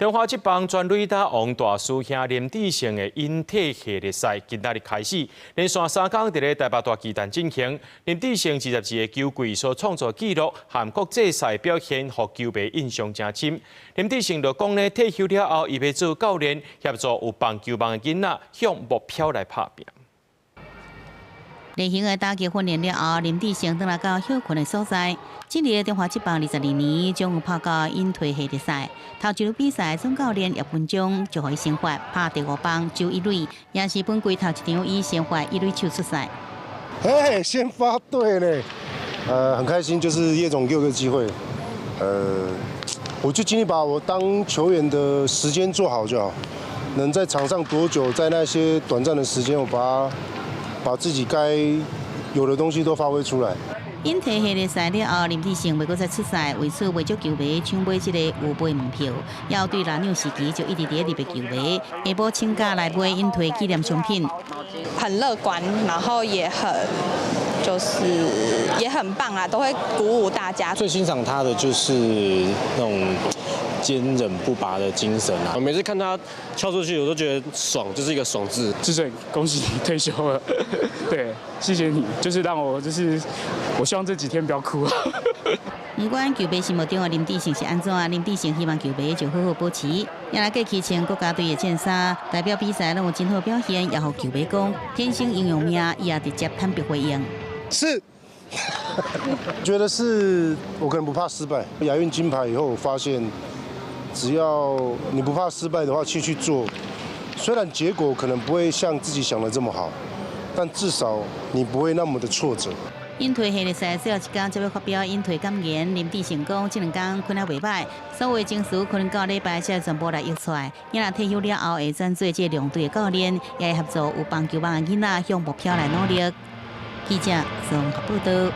中華職棒全壘打王大師兄林智勝的引退系列賽今仔日開始，連續三工佇咧台北大巨蛋進行。林智勝22個球季所創造紀錄，和國際賽表現，予球迷印象誠深。林智勝就講咧，退休了後，伊欲做教練，協助有棒球夢的囡仔向目標來拍拚。例行的打擊訓練了後，林智勝轉來到歇睏的所在。這個中華職棒22年將有拍到引退系列賽，頭一場比賽總教練葉文忠就予伊先發拍第五棒守一壘，也是本季頭一場以先發一壘手出賽。嘿，先發對呢，很開心，就是葉總給我個機會，我就盡力把我當球員的時間做好就好，能在場上多久，在那些短暫的時間，我把自己該有的東西都發揮出來。引退系列賽了後，林智勝袂閣再出賽，為此袂少球迷搶買這個預買門票。要對藍鳥時期就一直佇咧特別球迷，下晡請假來買引退紀念商品。很樂觀，然後也很就是也很棒啊，都會鼓舞大家。最欣賞他的就是那種堅韌不拔的精神啊！我每次看他敲出去，我都覺得爽，就是一個爽字。智勝，恭喜你退休了，對，謝謝你，就是讓我就是我希望這幾天不要哭。不管球迷心目中的林智勝是按怎，林智勝希望球迷就好好保持。也來過去穿國家隊的戰衫，代表比賽攏有真好表現，也予球迷講天生英雄命，伊也直接坦白回應。是，覺得是我可能不怕失敗。亞運金牌以後，我發現只要你不怕失敗的話，去做，雖然結果可能不會像自己想的這麼好，但至少你不會那麼的挫折。引退系列賽最後一工才欲發表引退感言，林智勝講，這兩工睏得袂䆀，所有情緒可能到禮拜才全部來溢出來。伊若退休了後會轉做這兩隊的教練，也會協助有棒球夢的囡仔向目標來努力。記者綜合報道。